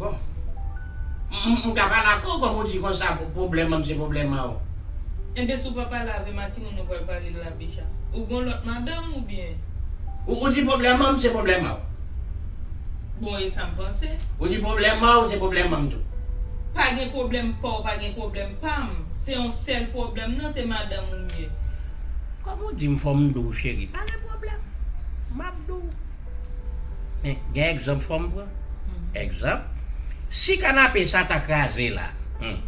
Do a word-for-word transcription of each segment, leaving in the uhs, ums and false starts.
Bon. M, m, m ka pale ak ou, kòm ou di konsa, pou pwoblèm an m se pwoblèm an ou. Enben, si w pa pale avè m, a ki moun ou pral pale la, Bicha? Ou gon lòt madanm oubyen? Ou, ou di pwoblèm an m se pwoblèm an ou. Bon, e sa m panse. Ou di pwoblèm an ou se pwoblèm an m tou. Pa gen pwoblèm pa w, pa gen pwoblèm pa m. Se yon sèl pwoblèm nan, se madanm ou m ye. Kòm ou di m fò m di w cheri, pa gen pwoblèm. M ap di w. Men, gen egzanp fò m pran. Egzanp, si kanape sa ta kraze la, hmm,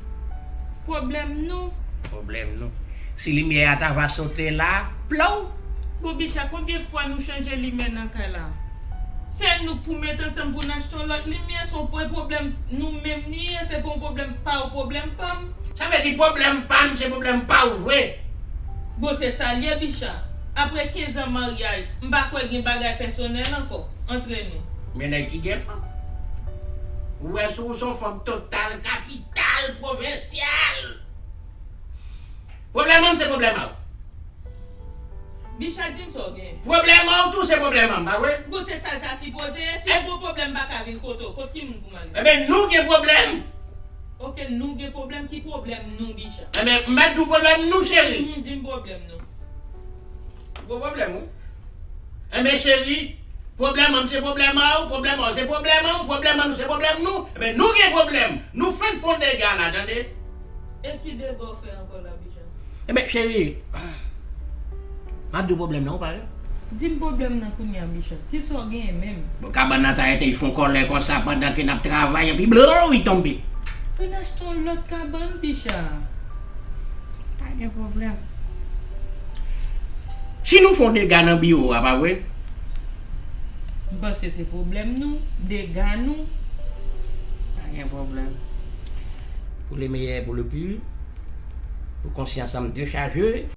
Pwoblèm nou. Pwoblèm nou. Si limyè a ta va sote la, plow! Bon, Bicha, konbyen fwa nou chanje limyè nan kay la? Se nou k pou met ansanm pou n achte yon lòt limyè, se yon pwoblèm nou menm li ye, se pa yon pwoblèm pa w, pwoblèm pa m. Sa vle di pwoblèm pa m se pwoblèm pa w vre. Bon, se sa l ye, Bicha. Apre kenz an maryaj, m pa kwè gen bagay pèsonèl ankò antre nou. Men nèg ki gen fanm. Ou wè si w se yon fanm total, kapital, pwovensyal. Pwoblèm an m se pwoblèm an w. Bicha, di m sa w gen. Pwoblèm an w tou se pwoblèm an m, pa vre? Bon, se sa l ta sipoze ye. Si w gon pwoblèm, m pa ka vin kote w. Kot ki moun pou m ale? Enben, nou gen pwoblèm. Oke, nou gen pwoblèm. Ki pwoblèm nou, Bicha? Enben, m mèt di w pwoblèm nou, cheri. Mhm, di m pwoblèm nou. Gwo pwoblèm, wi. Enben, cheri, pwoblèm an m se pwoblèm an w, pwoblèm an w se pwoblèm an m, pwoblèm an nou se pwoblèm nou. Enben, nou gen pwoblèm. Nou fenk fè yon dega la, tande? E ki dega w fè ankò la, Bicha? Enben, cheri, m ap di w pwoblèm nan, ou pare? Di m pwoblèm nan kounye a, Bicha. Kisa w genyen menm? Bon, kabann nan ta rete, li fè yon kòlè konsa pandan ke n ap travay, epi blow, li tonbe. Vin achte yon lòt kabann, Bicha. Pa gen pwoblèm. Si nou fè yon dega nan biwo a, pa vre? M panse se pwoblèm nou, dega nou. Pa gen pwoblèm. Pour le meilleur et pour le pire, pour konsyans an m dechaje,